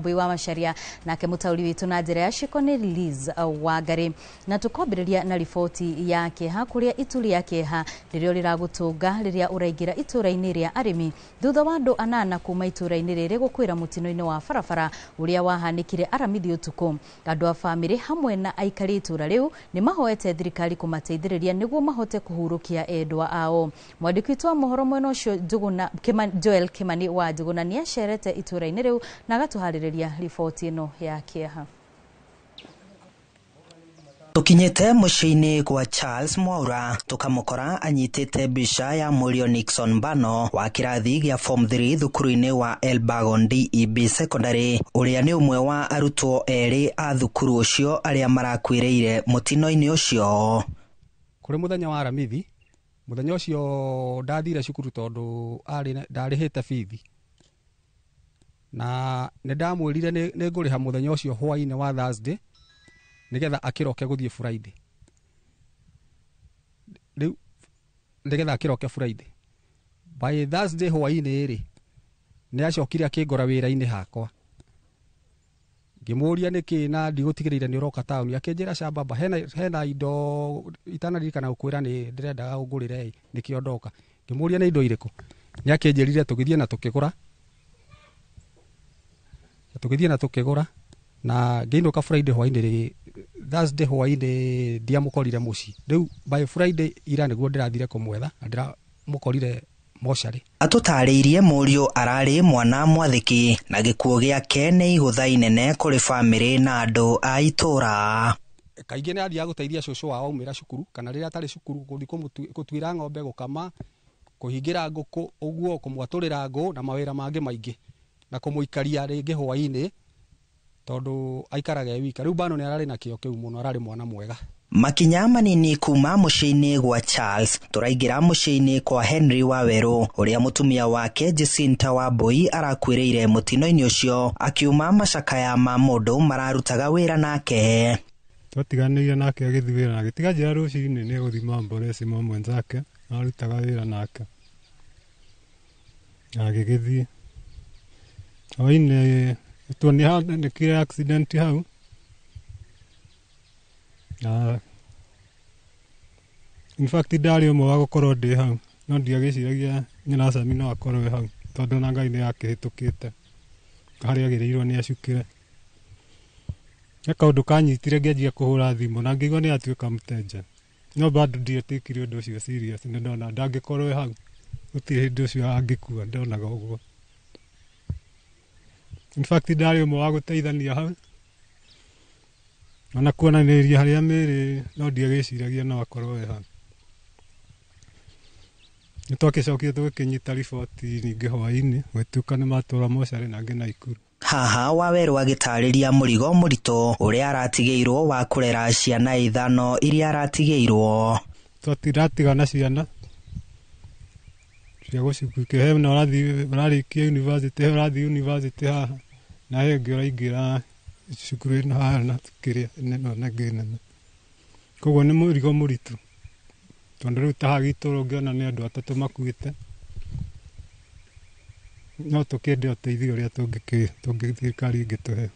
Wambui wa Macharia, nake mũtaũri witũ na njĩra ya ciĩko nĩ Liz Wangari. Na tũkwambĩrĩria na riboti ya kĩeha kũrĩa itu rĩa kĩeha rĩrĩa rĩragũtũnga rĩrĩa ũraingĩra itũũra-inĩ rĩa arĩmi thutha wa andũ anana kuma itũũra-inĩ rĩrĩ gũkwĩra mũtino-inĩ wa barabara ũrĩa wahanĩkire Aramithi ũtukũ. Andũ a bamĩrĩ hamwe na aikari itũũra rĩu nĩ mahoete thirikari kũmateithĩrĩria nĩguo mahote kũhurũkia endwa ao. Mwandĩki witũ wa mohoro mwena ũcio Njũgũna Joel Kimani wa Njũgũna nĩ acerete itũũra-inĩ rĩu na agatuharĩrĩria riboti ĩno ya kĩeha. Tukinyite muciĩ-inĩ gwa Charles Mwaura tukamukora anyitĩte mbica ya mũriũ Nixon Mbano wa kĩrathi gĩa form 3 thukuru-inĩ wa Elbagon DEB Secondary, ũrĩa nĩ ũmwe wa arutwo erĩ a thukuru ũcio arĩa marakuĩrĩire mũtino-inĩ ũcio. Kũrĩ mũthenya wa Aramithi, mũthenya ũcio ndathire cukuru tondũ ndarĩhĩte bithi, na nĩ ndamwĩrire nĩ ngũrĩha mũthenya ũcio hwaĩ-inĩ wa Thursday nĩgetha akĩroke gũthiĩ Friday. Rĩu nĩgetha akĩroke Friday. By Thursday hwaĩ-inĩ rĩ, nĩ acokire akĩngora wĩra-inĩ hakwa. Ngĩmũria nĩkĩ na ndigũtigĩrĩire nĩ ũroka taũni, akĩnjĩra ca baba, hena indo itanaririkana gũkwĩra nĩ ndĩrendaga ũngũrĩre ĩ, nĩkĩo ndoka. Ngĩmũria nĩ indo irĩkũ, nĩ akĩnjĩrire tũgĩthiĩ na tũkĩgũra. Tũgĩthiĩ na tũkĩgũra na ngĩinũka Friday hwaĩ-inĩ rĩ, Thursday hwaĩ-inĩ ndiamũkorire mũciĩ. Rĩu by Friday ira nĩguo ndĩrathire kũmwetha na ndĩramũkorire mocarĩ. Atũtarĩirie mũriũ ararĩ mwana mwathĩki na gĩkuũ gĩake nĩ igũtha inene kũrĩ bamĩrĩ na andũ a itũũra. Kaingĩ nĩ athiaga gũteithia cũcũ wao aumĩra cukuru kana rĩrĩa atarĩ cukuru gũthiĩ gũtuĩra ng'ombe, gũkama, kũhingĩra ngũkũ, ũguo kũmwatũrĩra ngũ na mawĩra mangĩ maingĩ, na kũmũikaria rĩngĩ hwaĩ-inĩ tondũ aikaraga e wika. Rĩu Mbano nĩ ararĩ na kĩo kĩu mũno, ararĩ mwana mwega. Makinya manini kuma mũciĩ-inĩ gwa Charles tũraingĩra mũciĩ-inĩ kwa Henry Wawerũ ũrĩa mũtumia wake Jacinta Wambui arakuĩrĩire mũtino-inĩ ũcio akiuma macakaya ma mũndũ mararutaga wĩra nake. Twatiganĩire nake agĩthiĩ wĩra nake, tiga njĩra rũcinĩ nĩ egũthiĩ Mamboresi ma mwenzake arutaga wĩra nake agĩgĩthiĩ hwaĩ-inĩ tuonekire accident hau na in fact ndarĩ ũmwe wa gũkorwo ndĩ hau, no ndiagĩciragia nyina Sami no akorwo e hau tondũ ona Ngai nĩ akĩhĩtũkĩte harĩa agĩrĩirwo nĩ acukĩre. He kaũndũ kanyitire ngĩanjia kũhũra thimũ na ngĩigua nĩ atuĩka mũtenja, no bado ndietĩkire ũndũ ũcio serious, nĩ ndona ndangĩkorwo e hau, gũtirĩ hĩndĩ ũcio angĩkua, ndonaga ũguo. In fact ndarĩ ũmwe wa gũteithania hau ona kuonanĩria harĩa mĩrĩ, no ndiagĩciragia no akorwo e hau. Nĩ twagĩcokire tũgĩkĩnyita riboti ningĩ hwaĩ-inĩ, gwĩtuĩka nĩ matwara mocarĩ na angĩ Naikuru. Haha Wawerũ agĩtarĩria mũrigo mũritũ ũrĩa aratigĩirwo wa kũrera ciana ithano iria aratigĩirwo. Twatiratigana ciana cia gũcikuĩka, he na ũrathiĩ ũrarĩkia university, he ũrathiĩ university haha na he ũngĩ ũraingĩra cukuru ĩno haha na kĩrĩa ĩno na ĩngĩ nene. Koguo nĩ mũrigo mũritũ tondũ rĩu ta haha gitũ ũngĩona nĩ andũ atatũ makuĩte, no tũkĩende ũteithio ũrĩa thirikari ĩngĩtũhe.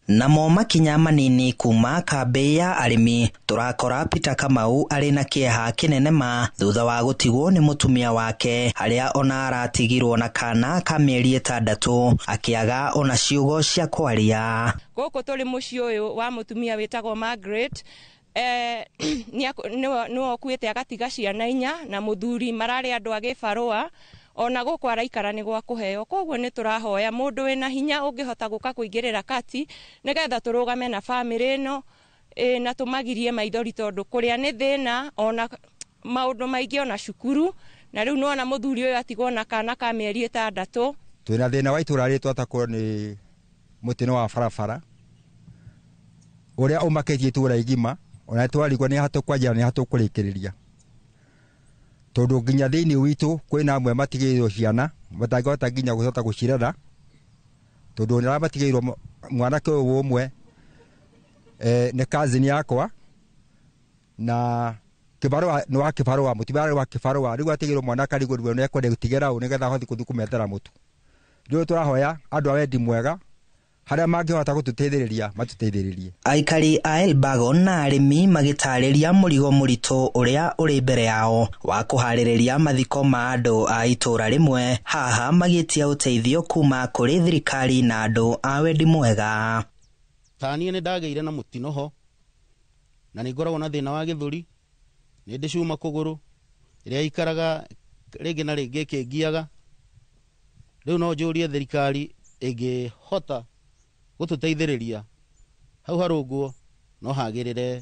Namo makinya manini kuma kambĩ ya arĩmi tũrakora Peter Kamau arĩ na kĩeha kĩnene ma thutha wa gũtigwo nĩ mũtumia wake harĩa ona aratigirwo na kana ka mĩeri 6 akĩaga ona ciugo cia kwaria. Gũkũ tũrĩ mũciĩ ũyũ wa mũtumia wĩtagwo Margaret, nĩwe ũkuĩte agatiga ciana inya na mũthuri mararĩ andũ a gĩbarũa, ona gũkũ araikara nĩ gwa kũheo. Koguo nĩ tũrahoya mũndũ wĩna hinya ũngĩhota gũka kũingĩrĩra kati nĩgetha tũrũgame na bamĩrĩ ĩno, na tũmagirie maithori tondũ kũrĩa nĩ thĩna ona maũndũ maingĩ ona cukuru, na rĩu nĩwona mũthuri ũyũ atigwo na kana ka mĩeri 6. Twĩna thĩna wa itũũra rĩtũ atakorwo nĩ mũtino wa barabara ũrĩa ũmakĩtie itũũra igima, ona twarigwo nĩ hatũkwanjia nĩ hatũkũrĩkĩrĩria tondũ nginya thĩinĩ witũ kwĩna amwe matigĩirwo ciana matangĩhota nginya kũhota gũcirera tondũ nĩ aramatigĩirwo mwanake ũyũ ũmwe, nĩ cousin yakwa na kĩbarũa nĩ wa kĩbarũa, mũtumia wa kĩbarũa, rĩu atigĩirwo mwana akarigwo nĩ ekwenda gũtigĩra ũ nĩgetha ahote gũthiĩ kũmethera mũtu. Rĩu tũrahoya andũ a wendi mwega Harĩa mangĩhota gũtũteithĩrĩria matũteithĩrĩrie. Aikari a Elbagon na arĩmi magĩtarĩria mũrigo mũritũ ũrĩa ũrĩ mbere yao wa kũharĩrĩria mathiko ma andũ a itũũra rĩmwe, haha magĩtia ũteithio kuma kũrĩ thirikari na andũ a wendi mwega. Ta niĩ nĩ ndagĩire na mũtino ho, na nĩ ngoragwo na thĩna wa gĩthũri, nĩ ndĩ cuma kũgũrũ ĩrĩa ikaraga rĩngĩ na rĩngĩ ĩkĩngiaga. Rĩu no njũrie thirikari ĩngĩhota gũtũteithĩrĩria hau harũngwo no hagĩrĩre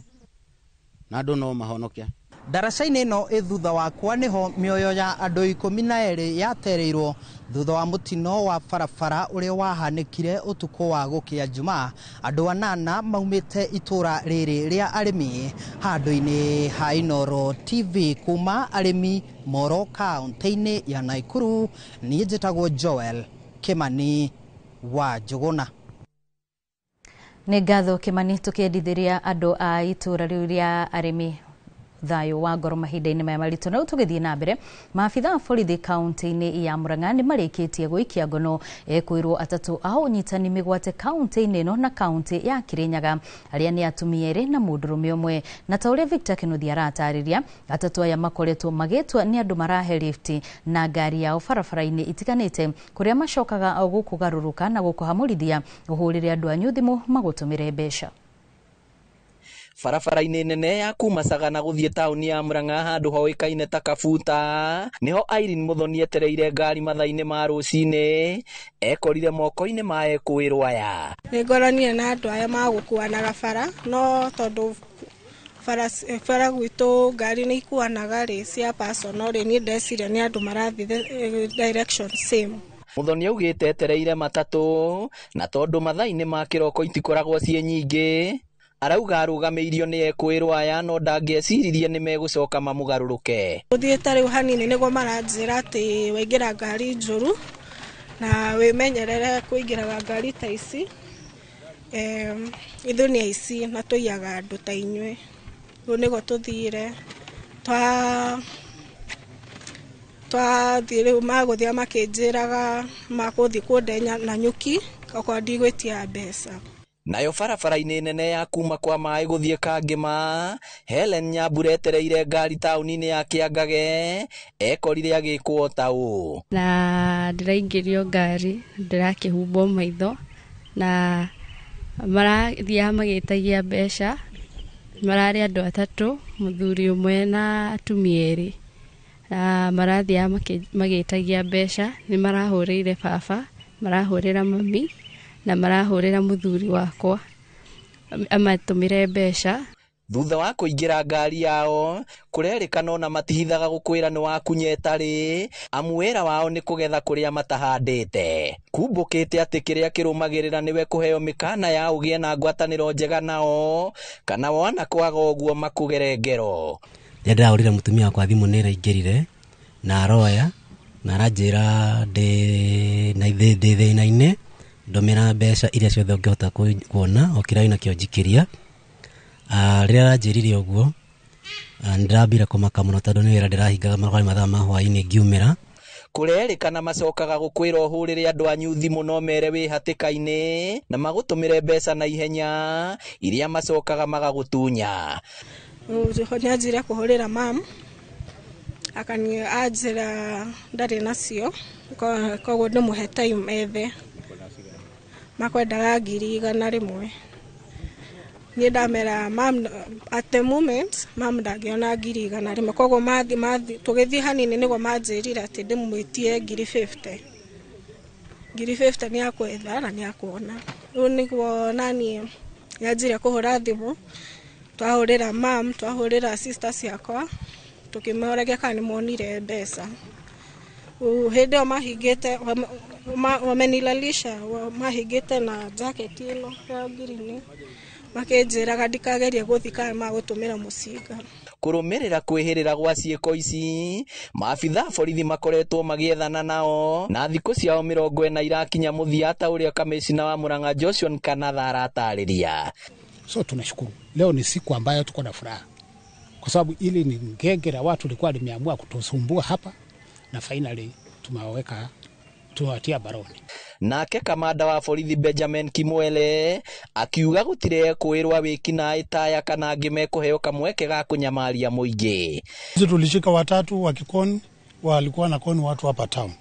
na andũ no mahonoke. Ndaraca-inĩ ĩno ĩ thutha wakwa nĩho mĩoyo ya andũ 12 yatereirwo thutha wa mũtino wa barabara ũrĩa wahanĩkire ũtukũ wa gũkĩa Jumaa. Andũ 8 maumĩte itũra rĩrĩ rĩa arĩmi handũ-inĩ ha Inooro TV kuma arĩmi Moro kaunti-inĩ ya Nakuru. Niĩ njĩtagwo Joel Kimani wa Njũgũna. Nĩ ngatho Kimani, tũkĩendithĩria andũ a itũra rĩu rĩa arĩmi thayũ wa ngoro mahinda-inĩ maya maritũ. Na rĩu tũgĩthiĩ na mbere, maabitha a borithi kaunti-inĩ ya Murang'a nĩ marĩkĩtie gũikia ngono ekwĩrwo 3 a ũnyitani mĩgwate kaunti-inĩ ĩno na kaunti ya Kirinyaga, arĩa nĩ atumia 2 na mũndũrũme ũmwe. Na ta ũrĩa Victor Kinuthia aratarĩria, 3 aya makoretwo magĩtwa nĩ andũ marahe lifti na ngari yao barabara-inĩ itiganĩte, kũrĩa macokaga gũkũgarũrũka na gũkũhamũrithia ũhũrĩre andũ anyu thimũ magũtũmĩre mbeca. Barabara-inĩ nene ya kuma Sagana gũthiĩ taũni ya Murang'a handũ hoĩkaine ta Kabuta nĩho Irene Muthoni etereire ngari mathaa-inĩ ma rũcinĩ, ekorire moko-inĩ ma ekũĩrwo aya. Nĩngoranire na andũ aya magũkuanaga bara, no tondũ bara gwitũ ngari nĩ ikuanaga rĩ cia personal rĩ, niĩ ndeciria nĩ andũ marathiĩ direction same. Muthoni augĩte etereire matatũ, na tondũ mathaa-inĩ ma kĩroko itikoragwo ciĩ nyingĩ, arauga arũgamĩirio nĩ ekwĩrwo aya no ndangĩeciririe nĩ megũcoka mamũgarũrũke. Ũthiĩte rĩu hanini nĩguo maranjĩra atĩ waingĩra ngari njũru na wĩmenyerere kũingĩraga ngari ta ici. Ithuĩ nĩ aici na tũiyaga andũ ta inyuĩ. Rĩu nĩguo tũthire twathiĩ rĩu magũthiĩ makĩnjĩraga makũthiĩ kũndenya na nyuki okorwo ndigwĩtia mbeca. Nayo barabara-inĩ nene ya kuma kwa maĩ gũthiĩ Kangĩma, Helen Nyambura etereire ngari taũni-inĩ ya Kĩangage, ekorire agĩkwo ta ũũ. Na ndĩraingĩrio ngari, ndĩrakĩhumbwo maitho, na marathiaga magĩtagia mbeca, mararĩ andũ 3, mũthuri ũmwe na atumia 2. Na marathiaga magĩtagia mbeca, nĩ marahũrĩire baba, marahũrĩra mami, na marahũrĩra mũthuri wakwa amatũmĩre mbeca. Thutha wa kũingĩra ngari yao, kũrerĩkana ona matihithaga gũkwĩra nĩ wakunya ĩtarĩ, amu wĩra wao nĩ kũgetha kũrĩa matahandĩte. Kumbũkĩte atĩ kĩrĩa kĩrũmagĩrĩra nĩwe kũheo mĩkana ya ũgĩe na ngwatanĩro njega nao, kana wona kwaga ũguo makũgere ngero. Rĩrĩa ndĩrahũrire mũtumia wakwa thimũ nĩ ĩraingĩrire na aroya na aranjĩra ndĩ thĩna-inĩ, ndũmĩra mbeca iria ciothe ũngĩhota kuona o kĩrĩa wĩnakĩo njikĩria. Rĩrĩa aranjĩrire ũguo, nĩndĩrambire kũmaka mũno tondũ nĩ wĩra ndĩrahingaga marĩ mathaa ma hwaĩ-inĩ ngiumĩra. Kũrerĩkana macokaga gũkwĩra ũhũrĩre andũ anyu thimũ no mere wĩ hatĩka-inĩ na magũtũmĩre mbeca na ihenya iria macokaga magagũtunya. Nĩanjire kũhũrĩra mam, anjĩra ndarĩ nacio, koguo ndĩmũhe time ethe. Makwendaga 100,000. Niĩ ndamera mam, at the moment mam ndangĩona 100,000, koguo tũgĩthiĩ hanini nĩguo manjĩrire atĩ ndĩmwĩtie 50,000. 50,000 nĩ akwetha na nĩ akuona. Rĩu nĩguo naniĩ nyanjire kũhũra thimũ, twahũrĩra mam, twahũrĩra sister ciakwa, tũkĩmoragia kana nĩ monire mbeca. Hĩndĩ ĩyo mahingĩte, wamenilalisha, mahingĩte na jacket ĩno ya ngirini, makĩnjĩraga ndikagerie gũthiĩ kana magũtũmĩra mũcinga. Kũrũmĩrĩra kwĩhĩrĩra gwa ciĩko ici, maabitha a borithi makoretwo magĩethana nao na thikũ ciao 40 irakinya mũthia ta ũrĩa kamishna wa Murang'a Joshua Nkanatha aratarĩria. So tunashukuru leo ni siku ambayo tuko na furaha kwa sababu ili ni ngenge la watu likuwa limeamua kutusumbua hapa na finally tumewaweka Tumewatia baroni. Nake kamanda wa borithi Benjamin Kimwele akiuga gutire kwirwa wikinaĩ taya kana angĩ mekũheo kamweke ga kũnyamaria mũingĩ. Sisi tulishika watatu wa kikoni, walikuwa na koni watu hapa town.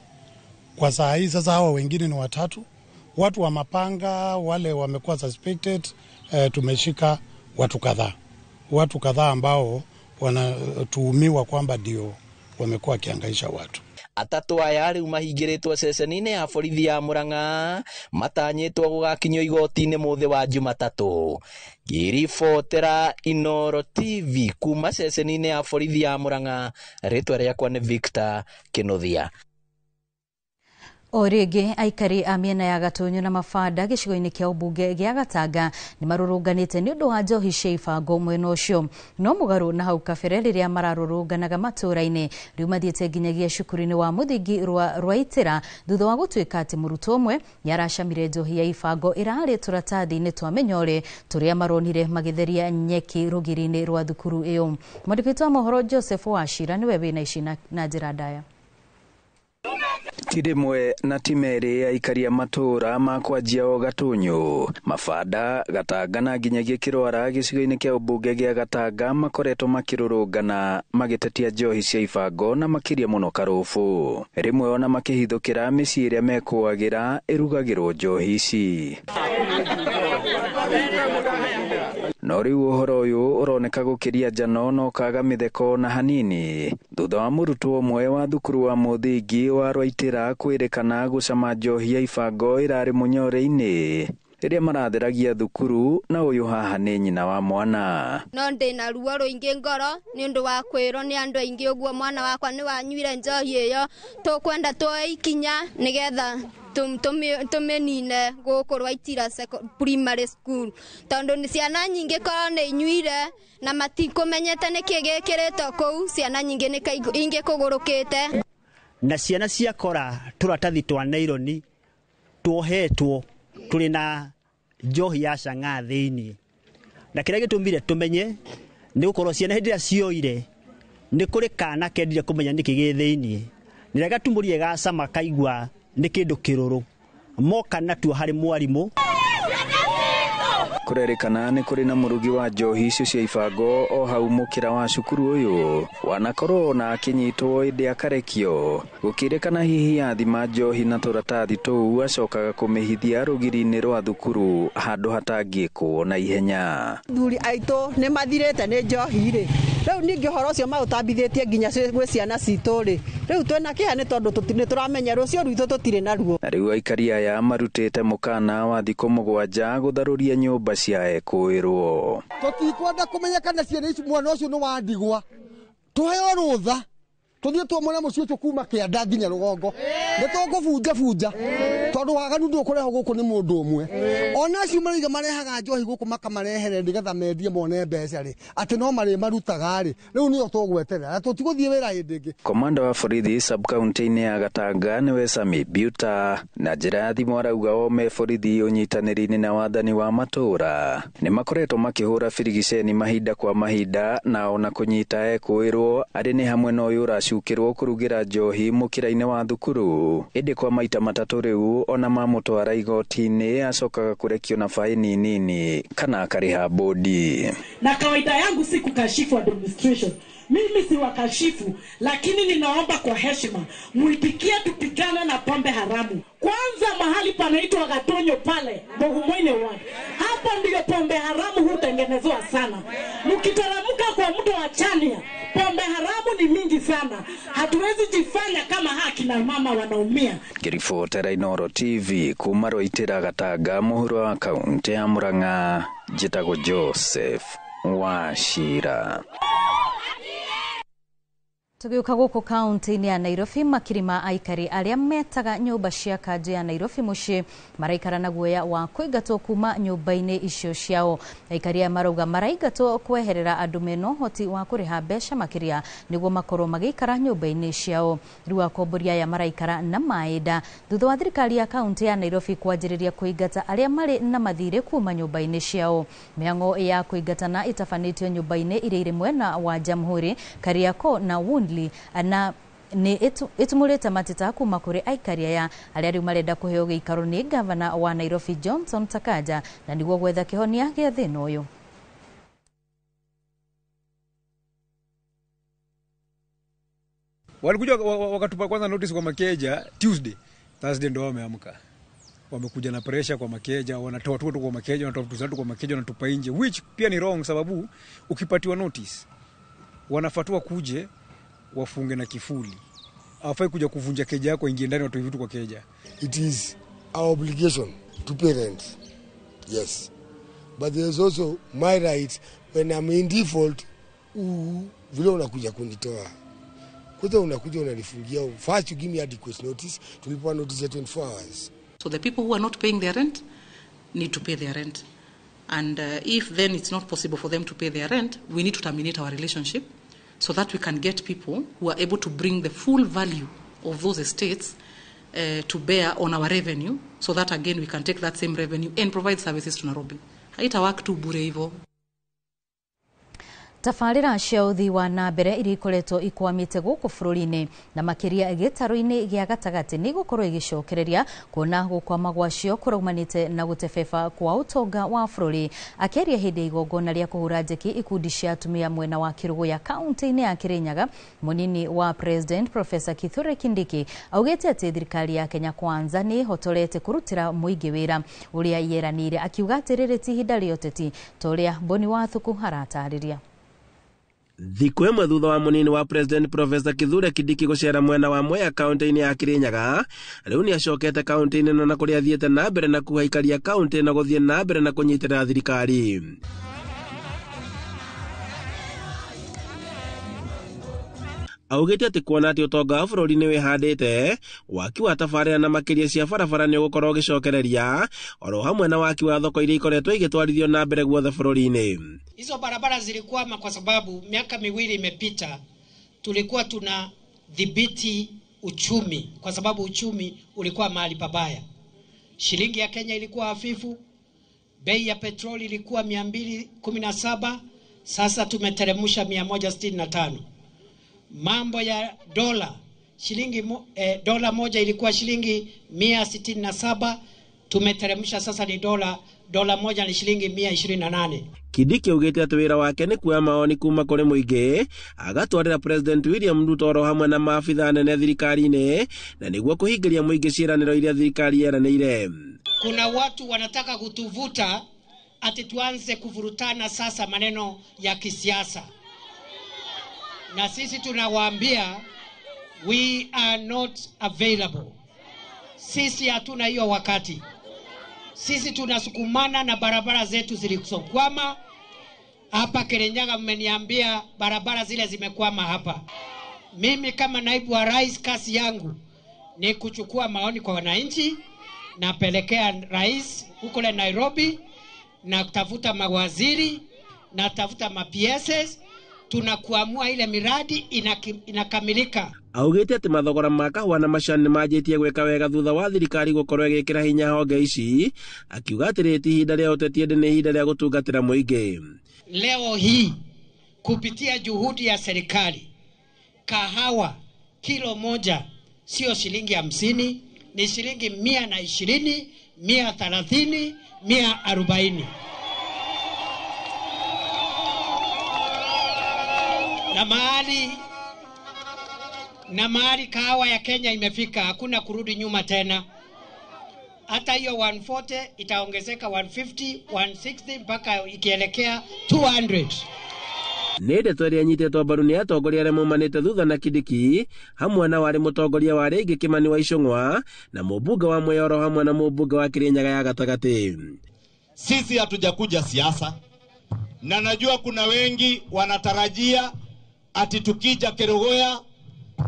Kwa saa hii sasa hawa wengine ni watatu, watu wa mapanga wale wamekuwa suspected. Tumeshika watu kadhaa ambao wanatuhumiwa kwamba ndio wamekuwa wakihangaisha watu. Atatu aya rĩu mahingĩrĩtwo ceceni-inĩ ya borithi ya Murang'a matanyĩtwo gũgakinyio igoti-inĩ mũthĩ wa Jumatatũ. Ngĩribotera Inooro TV kuma ceceni-inĩ ya borithi ya Murang'a, rĩtwa rĩakwa nĩ Victor Kĩnuthia. O rĩngĩ aikari a mĩena ya Gatũnyũ na Mabanda gĩcigo-inĩ kĩa ũmbunge gĩa Gatanga nĩ marũrũnganĩte nĩ ũndũ wa njohi cia ibango mwena ũcio. No mũgarũ na hau kabere rĩrĩa mararũrũnganaga matũũra-inĩ, rĩu mathiĩte nginyagia cukuru-inĩ wa mũthingi Rwaitĩra thutha wa gũtuĩka atĩ mũrutwo ũmwe nĩaracamire njohi ya ibango ĩrarĩ tũratathi-inĩ twa mĩnyore tũrĩa maronire magĩtheria nyeki rũgiri-inĩ rwa thukuru ĩyo. Mwandĩki witũ wa mohoro Joseph Wachira nĩwe wĩna ici na njĩra ndaya. Ti rĩmwe na ti merĩ aikari a matũũra ma kwanjia o Gatũnyũ, Mabanda, Gatanga na nginyagia Kĩrwara gĩcigo-inĩ kĩa ũmbunge gĩa Gatanga makoretwo makĩrũrũngana magĩtetia njohi cia ibango na makĩria mũno karũbũ. Rĩmwe ona makĩhithũkĩra mĩciĩ ĩrĩa mekũagĩra ĩrugagĩrwo njohi ici. No rĩu ũhoro ũyũ ũroneka gũkĩria njano na ũkaga mĩtheko na hanini thutha wa mũrutwo ũmwe wa thukuru wa mũthingi wa Rwaitĩra kwĩrĩkana gũcama njohi ya ibango ĩrarĩ mũnyore-inĩ rĩrĩa maratheragia thukuru, na ũyũ haha nĩ nyina wa mwana. No ndĩna ruo rũingĩ ngoro nĩ ũndũ wa kwĩrwo nĩ andũ aingĩ ũguo mwana wakwa nĩ wanyuire njohi ĩyo, tũkwenda tuoe ikinya nĩgetha tũmĩnine gũkũ Rwaitĩra primary school, tondũ nĩ ciana nyingĩ korwo nĩ inyuire na matikũmenyete nĩkĩ gĩkĩrĩtwo kũu, ciana nyingĩ nĩ ingĩkũgũrũkĩte. Na ciana ciakora tũratathi twa naironi tuohetwo tũrĩ na njohi ya chang'aa thĩinĩ, na kĩrĩa gĩtũmire tũmenye nĩ gũkorwo ciana hĩndĩ ĩrĩa cioire nĩ kũrĩ kana kendire kũmenya nĩkĩ gĩ thĩinĩ, nĩ rĩrĩa gatumũrire gacama kaigua nĩ kĩndũ kĩrũrũ moka natuo harĩ mwarimũ. Kũrerĩkana nĩ kũrĩ na mũrugi wa njohi icio cia ibango o hau mũkĩra wa cukuru ũyũ wanakorwo na akĩnyitwo ĩndĩ akarekio. Gũkĩrĩkana hihi athima njohi na tũratathi tũu acokaga kũmĩhithia rũgiri-inĩ rwa thukuru handũ hatangĩkwo na ihenya. Athuri aitũ nĩ mathirĩte nĩ njohi rĩ, rĩu ningĩ ũhoro ũcio maũtambithĩtie nginya gwĩ ciana citũ rĩ, rĩu twĩna kĩeha nĩ tondũ nĩ tũramenya rũciũ rwitũ tũtirĩ naruo. Na rĩu aikari aya marutĩte mũkana wa thikũ 7 gũtharũria nyũmba cia ekũĩrwo. Tũtikwenda kũmenya kana ciana ici mwana ũcio nĩ wa ndigwa, tũheo rũtha tũthiĩ tuomone mũciĩ ũcio kuma kĩanda nginya rũgongo, nĩ tũkũbunja bunja tondũ waganu ndũkũrehwo gũkũ nĩ mũndũ ũmwe. Ona acio marauga marehaga njohi gũkũ makamarehere nĩgetha mendie mone mbeca rĩ, atĩ no marĩ marutaga rĩ, rĩu nĩo tũgweterera na tũtigũthiĩ wĩra hĩndĩ ĩngĩ. Komanda wa borithi sub-county-inĩ ya Gatanga nĩwe Sami Biuta na njĩra ya thimũ arauga o me borithi ũnyitanĩri-inĩ na wathani wa matũũra nĩ makoretwo makĩhũra birigiceni mahinda kwa mahinda na ona kũnyita ekũĩrwo arĩ nĩ hamwe na ũyũ ũracukĩrwo kũrugĩra njohi mũkĩra-inĩ wa thukuru, ĩndĩ kwa maita matatũ rĩu ona mamũtwara igoti-inĩ acokaga kũrekio na faini nini kana akarĩha bodi. Na kawaida yangu si kukashifu administration, mimi si wakashifu, lakini ninaomba kwa heshima muitikie tupigane na pombe haramu. Kwanza mahali panaitwa Gatonyo pale Bogumoine ward, hapo ndiyo pombe haramu hutengenezwa sana. Mkiteremka kwa mto wa Chania, pombe haramu ni mingi sana. Hatuwezi jifanya kama haki na mama wanaumia. Ngĩribotera Inooro TV kuma Rwaitĩra Gatanga mũhuro wa kaunti ya Murang'a, njĩtagwo Joseph Wachira. Tugiuka guku kaunti-inĩ ya Nairobi, makiri ma aikari arĩa metaga nyũmba cia kanjũ ya Nairobi mũciĩ maraikara na guoya wa kũingatwo kuma nyũmba-inĩ icio ciao. Aikari aya marauga maraingatwo kweherera andũ mena ũhoti wa kũrĩha mbeca makĩria nĩguo makorwo magĩikara nyũmba-inĩ ciao. Rĩu akombori aya maraikara na maĩnda thutha wa thirikari ya kaunti ya Nairobi kwanjĩrĩria kũingata arĩa marĩ na mathirĩ kuma nyũmba-inĩ ciao. Mĩhang'o ya kũingatana ĩtabanĩtio nyũmba-inĩ iria irĩ mwena wa Jamhuri, Kariakoo na Woundley na Nĩ ĩtumũrĩte mateta kuma kũrĩ aikari aya arĩa rĩu marenda kũheo gĩikaro nĩ gavana wa Nairobi Johnson Sakaja na nĩguo gwetha kĩhonia gĩa thĩna ũyũ. Walikuja wakatupa kwanza notice kwa makeja Tuesday, Thursday ndo wameamka. Wamekuja na pressure kwa makeja, wanatoa tu kwa makeja, wanatoa vitu zetu kwa makeja, wanatupa nje, which pia ni wrong sababu ukipatiwa notice wanafatua kuje wafunge na kifuli. Hawafai kuja kuvunja keja yako, ingie ndani watoe vitu kwa keja. It is our obligation to parents. Yes. But there is also my right when I'm in default, vile unakuja kunitoa. Kwanza unakuja unanifungia. First you give me adequate notice, tulipewa notice ya 24 hours. So the people who are not paying their rent need to pay their rent. And if then it's not possible for them to pay their rent, we need to terminate our relationship so that we can get people who are able to bring the full value of those estates to bear on our revenue, so that again we can take that same revenue and provide services to Nairobi. Haitawak tu bure hivyo. Tabarĩra cia ũthii wa na mbere iria ikoretwo ikwamĩte gũkũ bũrũri-inĩ na makĩria gĩtarũ-inĩ gĩa gatagatĩ nĩ igũkorwo igĩcokereria kuona gũkwama gwacio kũraumanĩte na gũtebeba kwa ũtonga wa bũrũri. Akĩaria hĩndĩ ya igongona rĩa kũhũra njeki ikundi cia atumia mwena wa Kĩrũgũya kaunti-inĩ ya Kĩrĩnyaga, mũnini wa President Professor Kithure Kindiki augĩte atĩ thirikari ya Kenya Kwanza nĩ ĩhotorete kũrutĩra mũingĩ wĩra ũrĩa yeranĩire, akiuga atĩ rĩrĩ ti ihinda rĩa ũteti ta ũrĩa Boni Wathuku aratarĩria. Thikũ ĩmwe thutha wa mũnini wa President Professor Kithure Kindiki gũcera mwena wa Mwea kaunti-inĩ ya Kĩrĩnyaga, rĩu nĩ acokete kaunti-inĩ ĩno na kũrĩa athiĩte na mbere na kũhaikaria kaunti na gũthiĩ na mbere na kũnyitĩrĩra thirikari. Augĩte atĩ kuona atĩ ũtonga wa bũrũri nĩ wĩhandĩte, waki wa tabarĩra na makĩria cia barabara nĩ ũgũkorwo ũgĩcokereria oro hamwe na waki wa thoko iria ikoretwo igĩtwarithio na mbere guothe bũrũri-inĩ. Hizo barabara zilikwama kwa sababu miaka miwili imepita tulikuwa tunadhibiti uchumi, kwa sababu uchumi ulikuwa mahali pabaya. Shilingi ya Kenya ilikuwa hafifu, bei ya petroli ilikuwa 217, sasa tumeteremsha 165. Mambo ya dola, shilingi dola moja ilikuwa shilingi 167, tumeteremsha sasa ni dola moja ni shilingi 128. Kindiki augĩte atĩ wĩra wake nĩ kuoya maoni kuma kũrĩ mũingĩ agatwarĩra President William Ruto oro hamwe na maabitha anene thirikari-inĩ na nĩguo kũhingĩria mũingĩ ciĩranĩro iria thirikari yeranĩire. Kuna watu wanataka kutuvuta ati tuanze kuvurutana sasa maneno ya kisiasa, na sisi tunawaambia we are not available. Sisi hatuna hiyo wakati. Sisi tunasukumana na barabara zetu zilizokwama. Hapa Kirinyaga mmeniambia barabara zile zimekwama hapa. Mimi kama naibu wa rais, kazi yangu ni kuchukua maoni kwa wananchi, napelekea rais huko le Nairobi, na kutafuta mawaziri, na tafuta ma PSs, tunakuamua ile miradi inakamilika. Augĩte atĩ mathogora ma kahũa na macani nĩmanjĩtie gwĩka wega thutha wa thirikari gũkorwo ĩgĩkĩra hinya honge ici, akiuga atĩ rĩrĩ ti ihinda rĩa ũteti ĩndĩ nĩ ihinda rĩa gũtungatĩra mũingĩ. Leo hii kupitia juhudi ya serikali, kahawa kilo moja sio shilingi 50, ni shilingi 120, 130, 140. Na mahali kahawa ya Kenya imefika, hakuna kurudi nyuma tena. Hata hiyo 140 itaongezeka 150, 160 mpaka ikielekea 200. Nĩ ndeto ĩrĩa ĩnyitĩtwo mbaru nĩ atongoria arĩa maumanĩte thutha na Kindiki hamwe na warĩ mũtongoria wa rĩngĩ Kimani wa Ichung'wa na mũmbunge wa Mwea oro hamwe na mũmbunge wa Kirinyaga ya gatagatĩ. Sisi hatujakuja siasa, na najua kuna wengi wanatarajia ati tukija Kerugoya,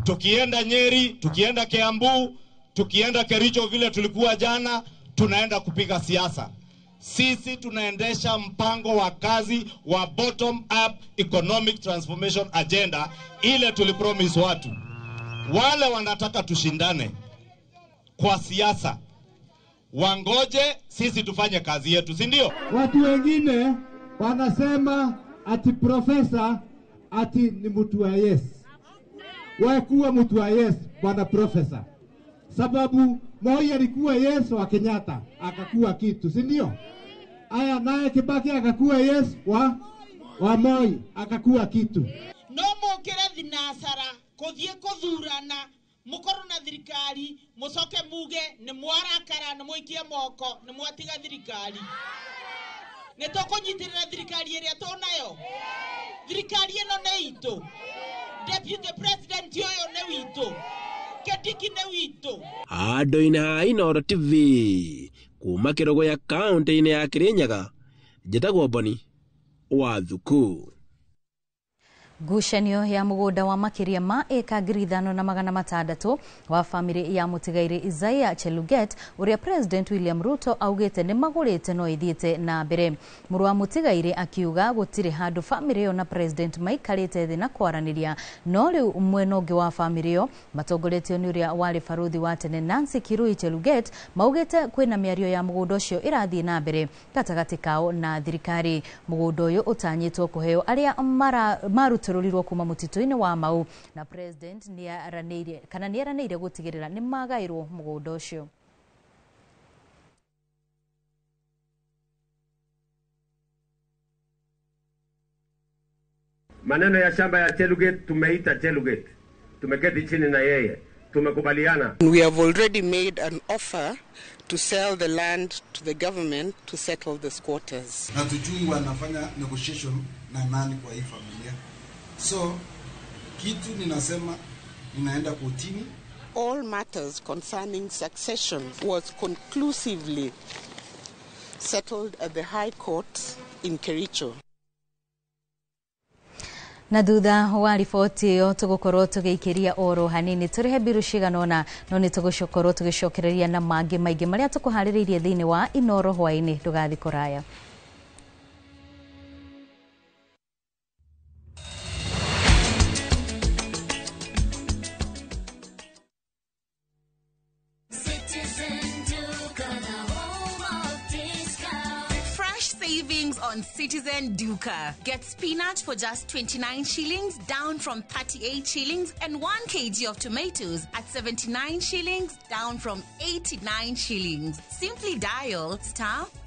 tukienda Nyeri, tukienda Kiambu, tukienda Kericho vile tulikuwa jana, tunaenda kupiga siasa. Sisi tunaendesha mpango wa kazi wa bottom up economic transformation agenda ile tulipromise watu. Wale wanataka tushindane kwa siasa, wangoje sisi tufanye kazi yetu, si ndio? Watu wengine wanasema ati profesa ati ni mtu wa yes. Wewe kuwa mtu wa yes, bwana profesa. Sababu Moi alikuwa yes wa Kenyatta, akakuwa kitu, si ndio? Aya, naye Kibaki akakuwa yes wa Moi, akakuwa kitu. No mukire thinasara kuthie kuthurana mukorwo na thirikari mucoke muge ni mwarakara ni muikie moko ni mwatiga thirikari. Ni tukunyitirira thirikari iria tunayo. Thirikari ino ni itu. Deputy President uyu ni witu. Kindiki ni witu. Handũ-inĩ ha Inooro TV kuma Kĩrũgũya kaũntĩ-inĩ ya Kĩrĩnyaga, njĩtagwo Boni wa Thuku. Ngucanio ya mũgũnda wa makĩria ma ĩka 5600 wa famĩlĩ ya mũtigairĩ Isaiah Cheluget ũrĩa President William Ruto augĩte nĩ magũrĩte no ĩthiĩte na mbere. Mũrũ wa mũtigairĩ akiuga gũtirĩ handũ famĩlĩ ĩyo na President maikarĩte thĩ na kwaranĩria, no rĩu mwena ũngĩ wa famĩlĩ ĩyo matongoretio nĩ ũrĩa warĩ barũthi wa tene Nancy Kirui Cheluget maugĩte kwĩna mĩario ya mũgũnda ũcio ĩrathiĩ na mbere gatagatĩ kao na thirikari. Mũgũnda ũyũ ũtanyĩtwo kũheo arĩa marutĩrwo kuma mũtitũ-inĩ wa Mau, na President nĩaranĩire gũtigĩrĩra nĩ magaĩrwo mũgũnda ũcio. Maneno ya shamba ya Cheluget tumeita Cheluget, tumeketi chini na yeye, tumekubaliana. We have already made an offer to sell the land to the government to settle the squatters. Na tujui wanafanya negotiation na nani kwa hii familia. So, kitu ninasema, ninaenda kotini. All matters concerning succession was conclusively settled at the High Court in Kericho. Na thutha wa riboti ĩyo tũgũkorwo tũgĩikĩria oro hanini tũrĩhe mbiru cigana ũna, no nĩ tũgũkorwo tũgĩcokereria na mangĩ maingĩ marĩa tũkũharĩrĩirie thĩinĩ wa Inooro hwaĩ-inĩ. Ndũgathiĩ kũraya. On Citizen Duka. Get spinach for just 29 shillings, down from 38 shillings, and 1 kg of tomatoes at 79 shillings, down from 89 shillings. Simply dial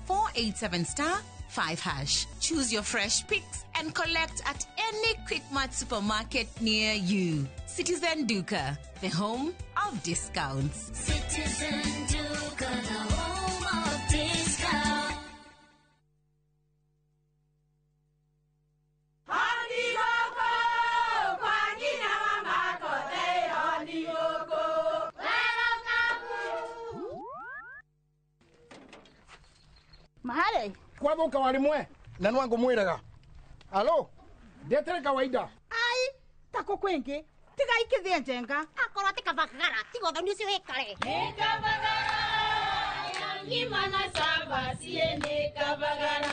*487*5#. Choose your fresh picks and collect at any Quickmart supermarket near you. Citizen Duka, the home of discounts. Citizen Duka, the home of discounts. Mahare kwathuka warimwe na nwangu mwiraga alo ndetere kawaida ai tako kwingi tiga ikithie njenga akorwo ti kabagara tiga uthoni ucio wikare ni kabagara ngima na samba sie ni kabagara.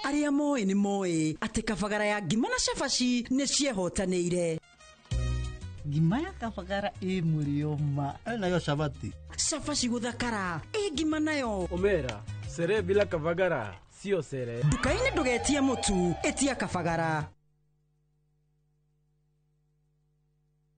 Arĩa moĩ nĩ moĩ atĩ kabagara ya ngima na cabaci nĩ ciehotanĩire. Ngima ya kabagara ĩ mũrĩo ma nayo cabaci cabaci gũthakara ĩ ngima nayo omera sere bila kabagara sio sere. Nduka-inĩ ndũgetie mũtu, ĩtia kabagara.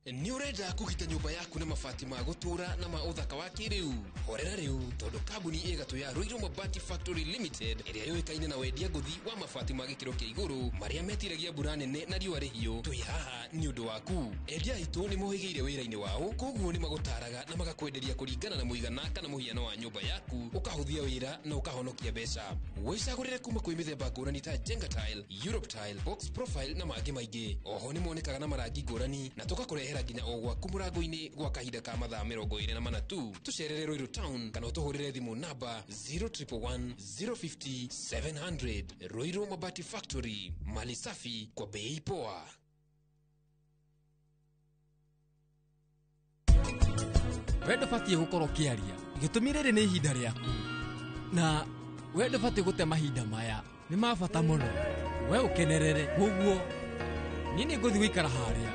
Nĩ ũrenda kũgita nyũmba yaku na mabati ma gũtũũra na ma ũthaka wa kĩrĩu? Horera rĩu tondũ kambuni ĩ gatũ ya Ruiru Mabati Factory Limited ĩrĩa yũĩkaine na wendia ngũthi wa mabati ma gĩkĩro kĩa igũrũ marĩa metiragia mbura nene na riũa rĩhiũ, twĩ haha nĩ ũndũ waku. Endia aitũ nĩ mohĩgĩire wĩra-inĩ wao, koguo nĩ magũtaraga na magakwenderia kũringana na mũigana kana mũhiano wa nyũmba yaku, ũkahũthia wĩra na ũkahonokia mbeca. Wĩcagũrĩre kuma kwĩ mĩthemba ngũrani ta Jenga Tile, Europe Tile, Box Profile na mangĩ maingĩ. Oho nĩ monekaga na marangi ngũrani na tũgakũrehera nginya o gwaku mũrango-inĩ gwa kahinda ka mathaa 24 tu. Tũcerere Ruiru Town kana ũtũhũrĩre thimũ namba 0111 050 700. Ruiru Mabati Factory, mali safi kwa bei poa. We ndũbatiĩ gũkorwo ũkĩaria, gĩtũmi rĩrĩ nĩ ihinda rĩaku, na we ndũbatiĩ gũte mahinda maya, nĩ ma bata mũno, we ũkenerere. Koguo niĩ nĩ ngũthiĩ gũikara harĩa.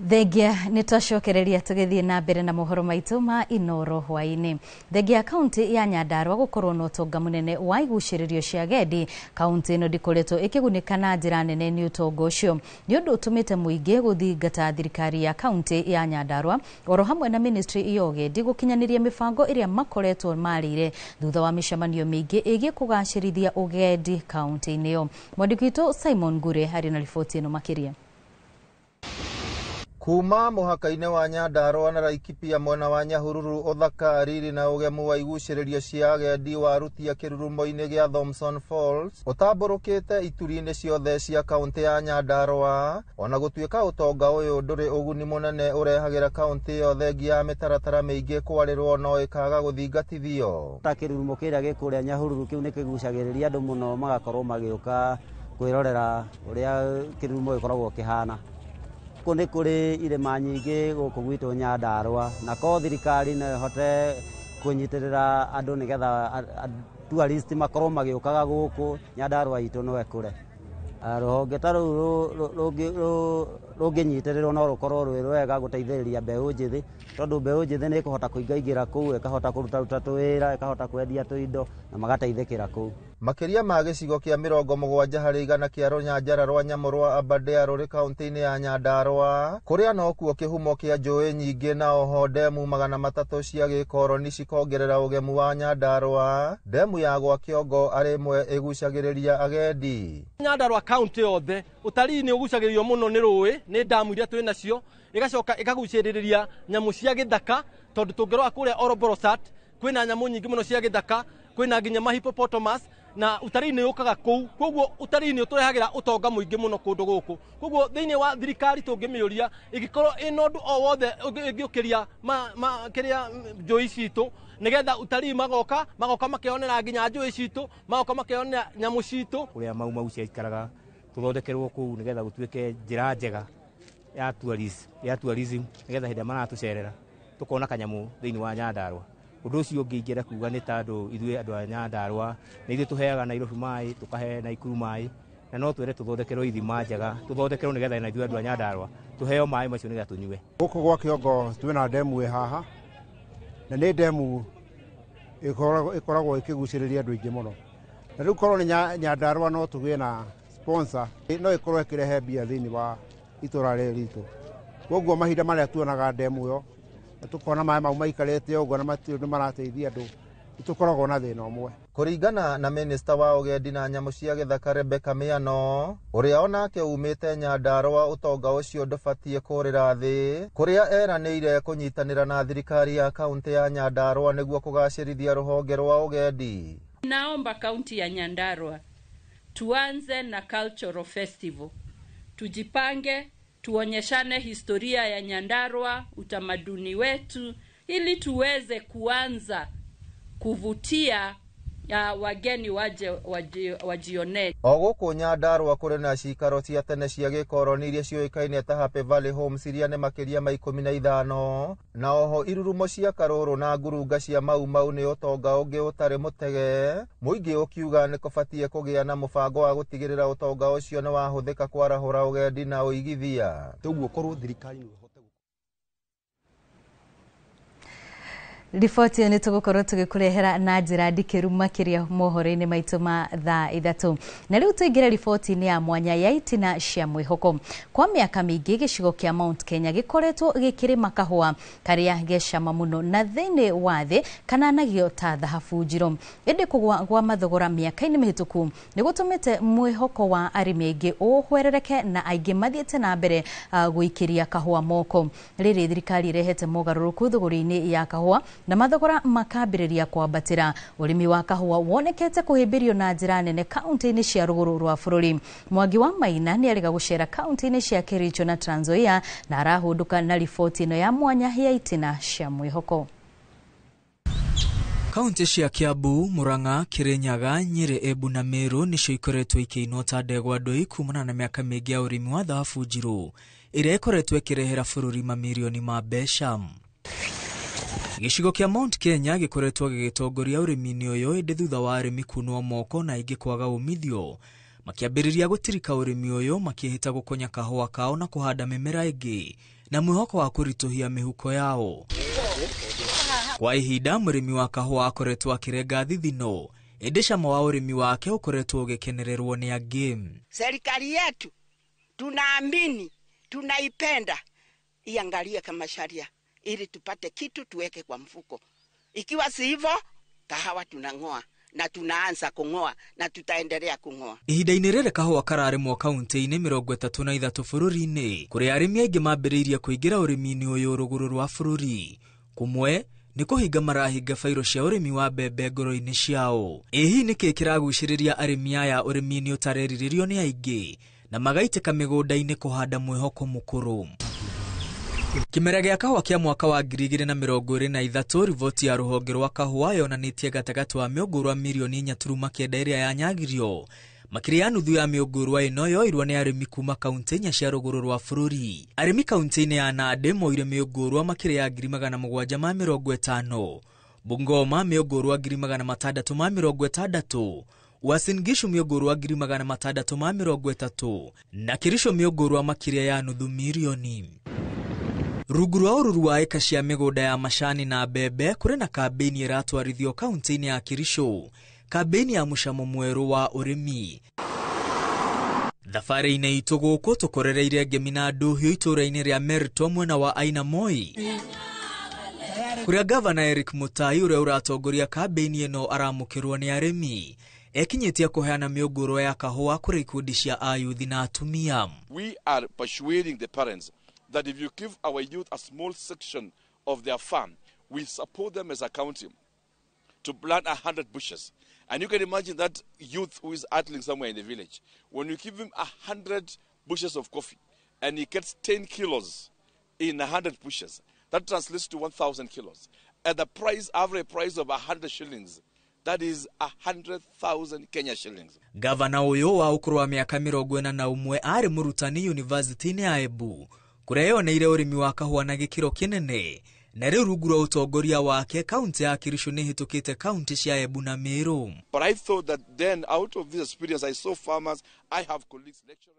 Thengia nĩ twacokereria tũgĩthiĩ na mbere na mohoro maitũ ma Inoro hwaĩ-inĩ. Thengia kaunti ya Nyandarua gũkorwo na ũtonga mũnene wa igucĩrĩrio cia agendi, kaunti ĩno ndĩkoretwo ĩkĩgunĩka na njĩra nene nĩ ũtonga ũcio. Nĩ ũndũ ũtũmĩte mũingĩ gũthingata thirikari ya kaunti ya Nyandarua oro hamwe na ministry ya ũgendi gũkinyanĩria mĩbango ĩrĩa makoretwo marĩire thutha wa mĩcemanio mĩingĩ ĩgiĩ kũgacĩrithia ũgendi kaunti-inĩ ĩyo. Mwandĩki witũ Simon Ngure arĩ na riboti ĩno makĩria. Kuma mũhaka-inĩ wa Nyandarua na Laikipia mwena wa Nyahururu, ũthaka, riri na ũgemu wa igucĩrĩrio cia agendi warutia kĩrurumo-inĩ gĩa Thomson Falls ũtambũrũkĩte ituri-inĩ ciothe cia kaunti ya Nyandarua. Ona gũtuĩka ũtonga ũyũ ndũrĩ ũguni mũnene ũrehagĩra kaunti ĩyo thengia ya mĩtaratara mĩingĩ kwarĩrwo no ĩkaga gũthingatithio. Ta kĩrurumo kĩrĩa gĩ kũrĩa Nyahururu kĩu nĩ kĩgucagĩrĩria andũ mũno, magakorwo magĩũka kwĩrorera ũrĩa kĩrurumo gĩkoragwo kĩhana. Gũkũ nĩ kũrĩ irĩma nyingĩ gũkũ gwitũ Nyandarua, na ko thirikari no ĩhote kũnyitĩrĩra andũ nĩgetha tourist makorwo magĩũkaga gũkũ Nyandarua itũ no ĩkũre. Rũhonge ta rũu rũngĩnyitĩrĩrwo no rũkorwo rwĩ rwega gũteithĩrĩria mbeũ njĩthĩ, tondũ mbeũ njĩthĩ nĩ ĩkũhota kũingaingĩra kũu, ĩkahota kũrutaruta tũwĩra, ĩkahota kwendia tũindo na magateithĩkĩra kũu. Makĩria ma gĩcigo kĩa 70% kĩa rũnyanjara rwa nyamũ rwa Aberdare rũrĩ kaunti-inĩ ya Nyandarua, kũrĩa nokuo kĩhumo kĩa njũĩ nyingĩ na oho ndemu 300 cia gĩkoroni cikongerera ũgemu wa Nyandarua. Ndemu ya gwa Kĩongo arĩ ĩmwe ĩgucagĩrĩria agendi. Nyandarua kaunti yothe ũtarii nĩ ũgucagĩrĩrio mũno nĩ rũĩ, nĩ ndamu iria twĩ nacio, ĩgacoka ĩkagucĩrĩria nyamũ cia gĩthaka, tondũ tũngĩrora kũrĩa Oroborosat kwĩna nyamũ nyingĩ mũno cia gĩthaka, kwĩna nginya ma hippopotamus, na utarii nĩ ũkaga kũu. Koguo utarii nĩ ũtũrehagĩra ũtonga mũingĩ mũno kũndũ gũkũ. Koguo thĩinĩ wa thirikari tũngĩmĩũria ĩngĩkorwo ĩna ũndũ o wothe ĩngĩũkĩria kĩrĩa njũĩ citũ, nĩgetha utarii magoka makeyonera nginya njũĩ citũ, magoka makeyonera nyamũ citũ. Kũrĩa Mau Mau ciaikaraga tũthondekerwo kũu nĩgetha gũtuĩke njĩra njega ya tourism, nĩgetha hĩndĩ ĩrĩa maratũcerera tũkona kanyamũ thĩinĩ wa Nyandarua. Ũndũ ũcio ũngĩ ingĩenda kuga nĩ tondũ ithuĩ andũ a Nyandarua nĩ ithuĩ tũheaga Nairobi maĩ, tũkahe Naikuru maĩ, na no twende tũthondekerwo ithima njega, tũthondekerwo nĩgetha na ithuĩ andũ a Nyandarua tũheo maĩ macio nĩgetha tũnyue. Gũkũ gwa Kĩongo twĩna ndemu ĩ haha, na nĩ ndemu ĩkoragwo ĩkĩgucĩrĩria andũ aingĩ mũno. Na rĩu korwo nĩ Nyandarua no tũgĩe na sponsor, no ĩkorwo ĩkĩrehe mbia thĩinĩ wa itũra rĩrĩ ritũ. Koguo mahinda marĩa tuonaga ndemu ĩyo na tukona maĩ mau maikarĩte ũguo na matirĩ ũndũ marateithia andũ, nĩtũkoragwo na thĩna ũmwe. Kũringana na minista wa ũgendi na nyamũ cia gĩthaka Rebecca Miano, ũrĩa onake umĩte Nyandarua, ũtonga ũcio ndũbatiĩ kũrĩra thĩ, kũrĩa eranĩire kũnyitanĩra na thirikari ya kaunti ya Nyandarua nĩguo kũgacĩrithia rũhonge rwa ũgendi. Naomba kaunti ya Nyandarua tuanze na cultural festival, tujipange, tuonyeshane historia ya Nyandarua, utamaduni wetu, ili tuweze kuanza kuvutia wageni waje wajionee. O gũkũ Nyandarua kũrĩ na cikaro cia tene cia gĩkoroni iria ciũĩkaine ta Happy Valley Homes iria nĩ makĩria ma 15, na oho irurumo cia Karũrũ na ngurunga cia Mau Mau nĩ ũtonga ũngĩ ũtarĩ mũtege, mũingĩ ũkiuga nĩ kũbatiĩ kũgĩa na mũbango wa gũtigĩrĩra ũtonga ũcio nĩ wahũthĩka kwarahũra ũgendi na ũigithia. Toguo korwo thirikari no ĩhote. Riboti ĩyo nĩ tũgũkorwo tũgĩkũrehera na njĩra ndikĩru makĩria mohoro-inĩ maitũ ma thaa 3. Na rĩu tũingĩre riboti-inĩ ya mwanya ya itina cia mwĩhoko. Kwa mĩaka mĩingĩ gĩcigo kĩa Mount Kenya gĩkoretwo gĩkĩrĩma kahũa karĩa gecama mũno na thĩinĩ wa thĩ kananagio ta thahabu njirũ. Ĩndĩ kũgũa gwa mathogora mĩaka-inĩ mĩhĩtũku nĩ gũtũmĩte mwĩhoko wa arĩmi aingĩ ũhwerereke na aingĩ mathiĩte na mbere gũikĩria kahũa moko. Rĩrĩ thirikari ĩrehete mogarũrũku thũgũrĩ-inĩ ya kahũa na mathogora makambĩrĩria kwambatĩra. Ũrĩmi wa kahũa wonekete kũhĩmbĩrio na njĩra nene kaunti-inĩ cia rũgũrũ rwa bũrũri. Mwangi wa Maina nĩ arĩga gũcera kaunti-inĩ cia Kericho na Trans Nzoia na arahũndũka na riboti ĩno ya mwanya ya itina cia mwĩhoko. Kaunti cia Kiambu, Murang'a, Kirinyaga, Nyeri, Embu na Meru nĩcio ikoretwo ikĩinwo ta ndegwa ndũi kumana na mĩaka mĩingĩ ya ũrĩmi wa thahabu njirũ ĩrĩa ĩkoretwo ĩkĩrehera bũrũri mamirioni ma mbeca. Gĩcigo kĩa Mount Kenya gĩkoretwo gĩgĩtongoria ũrĩmi-inĩ ũyũ, ĩndĩ thutha wa arĩmi kunwo moko na aingĩ kwaga umithio, makĩambĩrĩria gũtirika ũrĩmi ũyũ makĩhĩta gũkonya kahũa kao na kũhanda mĩmera ĩngĩ na mwĩhoko wa kũritũhia mĩhuko yao. Kwa ihinda mũrĩmi wa kahũa akoretwo akĩrenga thithino, ĩndĩ cama wa ũrĩmi wake ũkoretwo ũgĩkenererwo nĩ angĩ. Serikali yetu tunaamini, tunaipenda, iangalie kama sharia ili tupate kitu tuweke kwa mfuko. Ikiwa si hivyo, kahawa tunang'oa na tunaanza kung'oa na tutaendelea kung'oa. Ihinda-inĩ rĩrĩ kahũa kararĩmwo kaunti-inĩ 33 bũrũri-inĩ, kũrĩa arĩmi aingĩ mambĩrĩirie kũingĩra ũrĩmi-inĩ ũyũ rũgũrũ rwa bũrũri. Kũmwe nĩ kũhinga marahinga bairo cia ũrĩmi wa mbembe ngoro-inĩ ciao. Ĩ hihi nĩkĩ kĩragucĩrĩria arĩmi aya ũrĩmi-inĩ ũtarerirĩrio nĩ aingĩ na magaitĩka mĩgũnda-inĩ kũhanda mwĩhoko mũkũrũ? Kĩmera gĩa kahũa kĩa mwaka wa 2023, riboti ya rũhonge rwa kahũa yonanĩtie gatagatĩ wa mĩũngũrwa mirioni 4.9 ĩrĩa yanyagirio. Makĩria ya nuthu ya mĩũngũrwa ĩno yoirwo nĩ arĩmi kuma kaunti inya cia rũgũrũ rwa bũrũri. Arĩmi kaunti-inĩ ya Nandĩ moire mĩũngũrwa makĩria ya 750,000, Bungoma mĩũngũrwa 660,000, Uasin Gishu mĩũngũrwa 630,000 na Kericho mĩũngũrwa makĩria ya 500,000. Rungu rwa ũruru wa ĩka cia mĩgũnda ya macani na mbembe kũrĩ na kambĩini ĩratwarithio kaunti-inĩ ya Kericho, kambĩini ya mũcamo mwerũ wa ũrĩmi. Thabarĩ-inĩ itũ gũkũ tũkorereire ngemi na ndũhiũ itũũra-inĩ rĩa Merito mwena wa Ainamoi, kũrĩa gavana Eric Mutai ũrĩa ũratongoria kambĩini ĩno aramũkĩrwo nĩ arĩmi. Ekinyĩtie kũheana mĩũngũrwa ya kahũa kũrĩ ikundi cia ayuthi na atumia. We are persuading the parents that if you give our youth a small section of their farm, we support them as a county to plant 100 bushes. And you can imagine that youth who is idling somewhere in the village, when you give him 100 bushes of coffee and he gets 10 kilos in 100 bushes, that translates to 1,000 kilos. At the price, average price of 100 shillings, that is 100,000 Kenya shillings. Gavana ũyũ wa ũkũrũ wa mĩaka 41 arĩ mũrutani yunivasĩtĩ-inĩ ya Embu, kũrĩa yoneire ũrĩmi wa kahũa na gĩkĩro kĩnene, na rĩu rungu rwa ũtongoria wake kaunti ya Kericho nĩ ĩhĩtũkĩte kaunti cia Embu na Meru. But I thought that then out of this experience I saw farmers, I have colleagues, lecturers.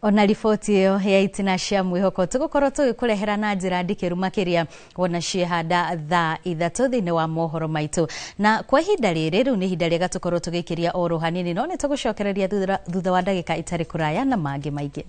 Ona riboti ĩyo ya itina cia mwĩhoko tũgũkorwo tũgĩkũrehera na njĩra ndikĩru makĩria wona ciehanda thaa 3 thĩinĩ wa mohoro maitũ. Na kwa ihinda rĩrĩ rĩu nĩ ihinda rĩega tũkorwo tũgĩkĩria oro hanini, no nĩ tũgũcokereria thutha wa ndagĩka itarĩ kũraya na mangĩ maingĩ.